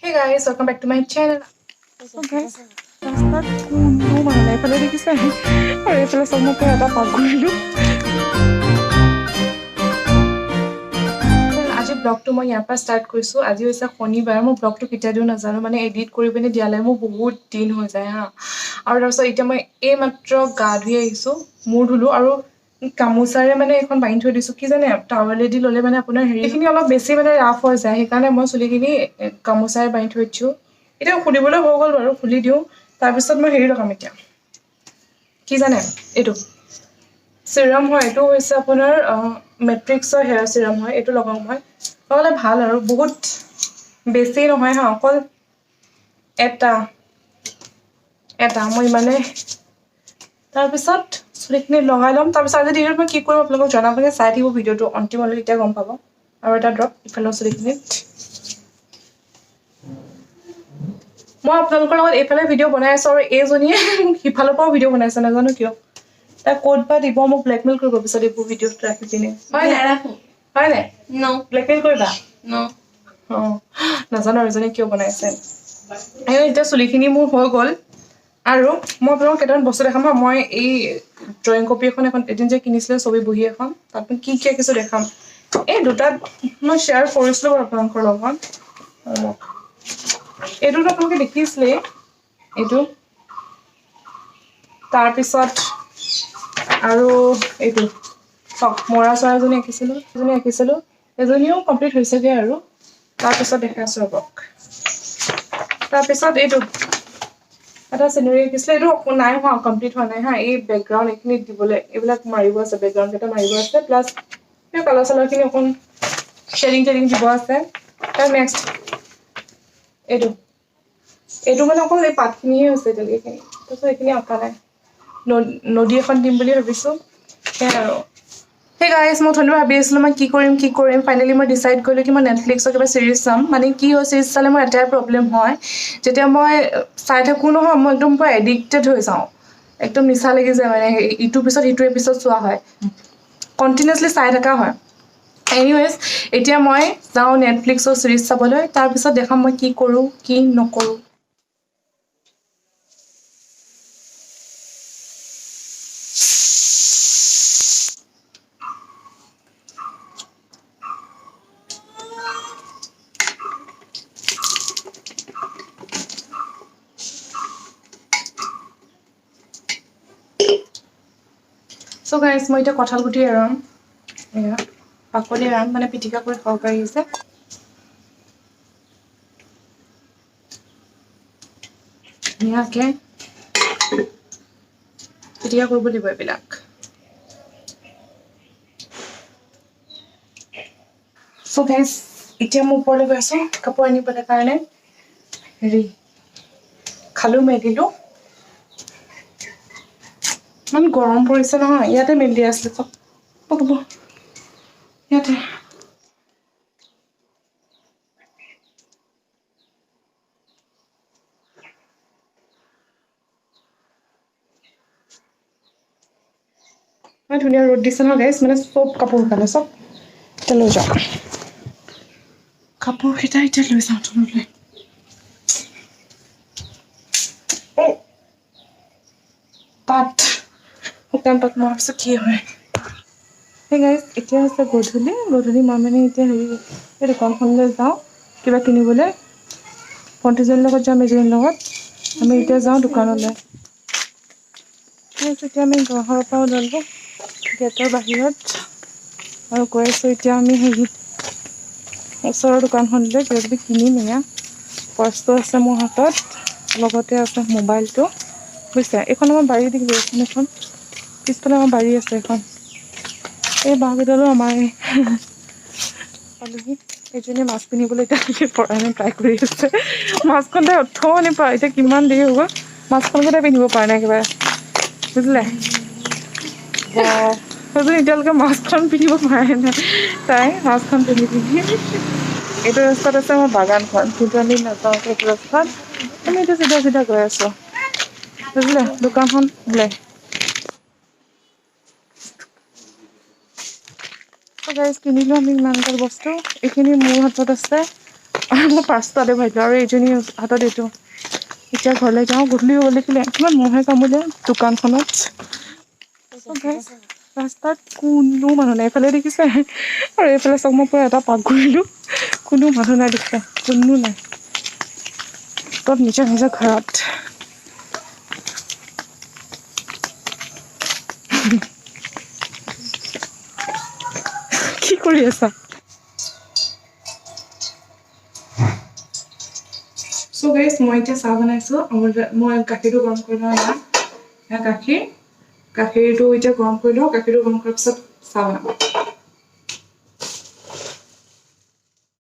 Hey guys, welcome back to my channel. So guys, ৰাস্তাত কোনো মানুহ নাই। এইফালে দেখিছে আৰু এইফালে চব, মই পুৰা এটা পাক ঘূৰিলোঁ। আজি ব্লগটো মই ইয়াৰ পৰা ষ্টাৰ্ট কৰিছোঁ। আজি হৈছে শনিবাৰ। মই ব্লগটো কেতিয়া দিওঁ নাজানো, মানে এডিট কৰি পিনে দিয়ালৈ মোৰ বহুত দিন হৈ যায় হা। আৰু তাৰপিছত এতিয়া মই এইমাত্ৰ গা ধুই আহিছোঁ, মূৰ ধুলোঁ আৰু গামোচাৰে মানে এইখন বান্ধি থৈ দিছোঁ। কি জানে, টাৱেলেদি ল'লে মানে আপোনাৰ হেৰি এইখিনি অলপ বেছি মানে ৰাফ হৈ যায়, সেইকাৰণে মই চুলিখিনি গামোচাৰে বান্ধি থৈ দিছোঁ। এতিয়া খুলিবলৈ হৈ গ'ল বাৰু, খুলি দিওঁ। তাৰপিছত মই হেৰি লগাম এতিয়া, কি জানে, এইটো চিৰাম হয়। এইটো হৈছে আপোনাৰ মেট্ৰিক্সৰ হেয়াৰ চিৰাম হয়। এইটো লগাওঁ মই, লগালে ভাল আৰু বহুত বেছি নহয় হা, অকল এটা এটা মই ইমানে। তাৰপিছত চুলিখিনি লগাই ল'ম। তাৰপিছত আজি দিনত মই কি কৰিম আপোনালোকক জনাবলৈ, চাই থাকিব ভিডিঅ'টো অন্তিমলৈ, তেতিয়া গম পাব। আৰু এটা ড্ৰপ ইফালৰ চুলিখিনিত। মই আপোনালোকৰ লগত এইফালে ভিডিঅ' বনাই আছোঁ আৰু এইজনীয়ে মোক সিফালৰ পৰাও ভিডিঅ' বনাইছে, নাজানো কিয়। তাই ক'ত বা দিব, মোক ব্লেকমেইল কৰিব পিছত এইবোৰ ভিডিঅ' ৰাখি পিনে, হয় নাই? হয় নাই? ব্লেকমেইল কৰিবা? অঁ, নাজানো আৰু এজনীয়ে কিয় বনাইছে। এতিয়া চুলিখিনি মোৰ হৈ গ'ল আৰু মই আপোনালোকক কেইটামান বস্তু দেখাম। মই এই ড্ৰয়িং কপি এখন এখন এদিন যে কিনিছিলোঁ, ছবি বহী এখন, তাত মই কি কি আঁকিছোঁ দেখাম। এই দুটাত মই শ্বেয়াৰ কৰিছিলোঁ বাৰু আপোনালোকৰ লগত। এইটোতো আপোনালোকে দেখিছিলেই এইটো। তাৰপিছত আৰু এইটো চাওক, মৰা চৰাইজনী আঁকিছিলোঁ, এজনী আঁকিছিলোঁ, এজনীও কমপ্লিট হৈছেগৈ আৰু। তাৰপিছত দেখাই আছোঁ ৰ'বক। তাৰপিছত এইটো এটা চিনেৰী আঁকিছিলে, এইটো নাই হোৱা, কমপ্লিট হোৱা নাই হা। এই বেকগ্ৰাউণ্ড এইখিনিত দিবলৈ এইবিলাক মাৰিব আছে, বেকগ্ৰাউণ্ড কেইটা মাৰিব আছে, প্লাছ এই কালাৰ চালাৰখিনি অকণ শ্বেডিং টেডিং দিব আছে। তাৰ নেক্সট এইটো, এইটো মানে অকল এই পাতখিনিয়ে হৈছে এতিয়ালৈকে এইখিনি, তাৰপিছত এইখিনি অঁকা নাই। নদী এখন দিম বুলি ভাবিছোঁ, সেয়াই আৰু। সেই গাইজ, মই অথনিৰ ভাবি আছিলোঁ মই কি কৰিম কি কৰিম। ফাইনেলি মই ডিচাইড কৰিলোঁ কি মই নেটফ্লিক্সৰ কিবা ছিৰিজ চাম। মানে কি হয়, ছিৰিজ চালে মোৰ এটাই প্ৰব্লেম হয়, যেতিয়া মই চাই থাকোঁ নহয়, মই একদম পূৰা এডিক্টেড হৈ যাওঁ, একদম নিচা লাগি যায়। মানে ইটোৰ পিছত ইটো এপিছড চোৱা হয়, কণ্টিনিউছলি চাই থকা হয়। এনিৱেজ, এতিয়া মই যাওঁ নেটফ্লিক্সৰ ছিৰিজ চাবলৈ, তাৰপিছত দেখাম মই কি কৰোঁ কি নকৰোঁ। চ' গাইজ, মই এতিয়া কঁঠাল গুটি এৰাম, এয়া বাকলি এৰাম, মানে পিটিকা কৰি খাব পাৰি যে। ধুনীয়াকৈ পিটিকা কৰিব লাগিব এইবিলাক। চ' গাইজ, এতিয়া মই ওপৰলৈ গৈ আছোঁ কাপোৰ আনিবলৈ কাৰণে। হেৰি খালোঁ মেলিলোঁ, ইমান গৰম পৰিছে নহয়। ইয়াতে মেলি দিয়া আছিলে চব, হ'ব ইয়াতে। ইমান ধুনীয়া ৰ'দ দিছে নহয় গাইজ, মানে চব কাপোৰ শুকালে, চব এতিয়া লৈ যাওঁ কাপোৰকেইটা, এতিয়া লৈ যাওঁ তললৈ। পাত, শুকান পাত, মই ভাবিছোঁ কি হয়। সেই গাইজ, এতিয়া হৈছে গধূলি। গধূলি মই মানে এতিয়া হেৰি এই দোকানখনলৈ যাওঁ কিবা কিনিবলৈ। ভণ্টিজনীৰ লগত যাম, এজনীৰ লগত আমি এতিয়া যাওঁ দোকানলৈ। এতিয়া আমি ঘৰৰ পৰা ওলালোঁ গেটৰ বাহিৰত আৰু গৈ আছোঁ এতিয়া আমি হেৰিত ওচৰৰ দোকানখনলৈ কিবা কিবি কিনিম। এয়া পাৰ্চটো আছে মোৰ হাতত, লগতে আছে মোবাইলটো, বুজিছে। এইখন আমাৰ বাৰী দেখিব, এইখন এখন পিছফালে আমাৰ বাৰী আছে এইখন। এই বাঁহকেইডালো আমাৰ পালোহি। এইজনীয়ে মাস্ক পিন্ধিবলৈ এতিয়ালৈকে পৰা নাই, ট্ৰাই কৰি আছে। মাস্কখন তাই অথনিৰ পৰা, এতিয়া কিমান দেৰি হৈ গ'ল, মাস্কখনকে তাই পিন্ধিব পৰা নাই একেবাৰে, বুজিলে। সেইজনী এতিয়ালৈকে মাস্কখন পিন্ধিব পৰাই নাই। তাই মাস্কখন পিন্ধি পিন্ধি। এইটো ৰাস্তাত আছে আমাৰ বাগানখন, কিন্তু আমি নাযাওঁ সেইটো ৰাস্তাত, আমি এতিয়া চিধা চিধা গৈ আছোঁ, বুজিলে। দোকানখন বোলে গাইজ, কিনিলোঁ আমি ইমানগাল বস্তু। এইখিনি মোৰ হাতত আছে। আৰু মই পাৰ্চটো তাতে ভৰাই দিলোঁ আৰু এইজনী হাতত এইটো। এতিয়া ঘৰলৈ যাওঁ, গধূলি হৈ গ'ল। দেখিলে কিমান মহে কামুৰিলে দোকানখনত। So guys, ৰাস্তাত কোনো মানুহ নাই। এইফালে দেখিছে আৰু এইফালে চাওক, মই পুৰা এটা পাক ঘূৰিলোঁ, কোনো মানুহ নাই। দেখিছে, কোনো নাই, চব নিজৰ নিজৰ ঘৰত। কি কৰি আছা? চ' গাইজ, মই এতিয়া চাহ বনাইছোঁ। মই গাখীৰটো গৰম কৰি লওঁ। ইয়াত এয়া গাখীৰ, গাখীৰটো এতিয়া গৰম কৰি লওঁ। গাখীৰটো গৰম কৰাৰ পিছত চাহ বনাম।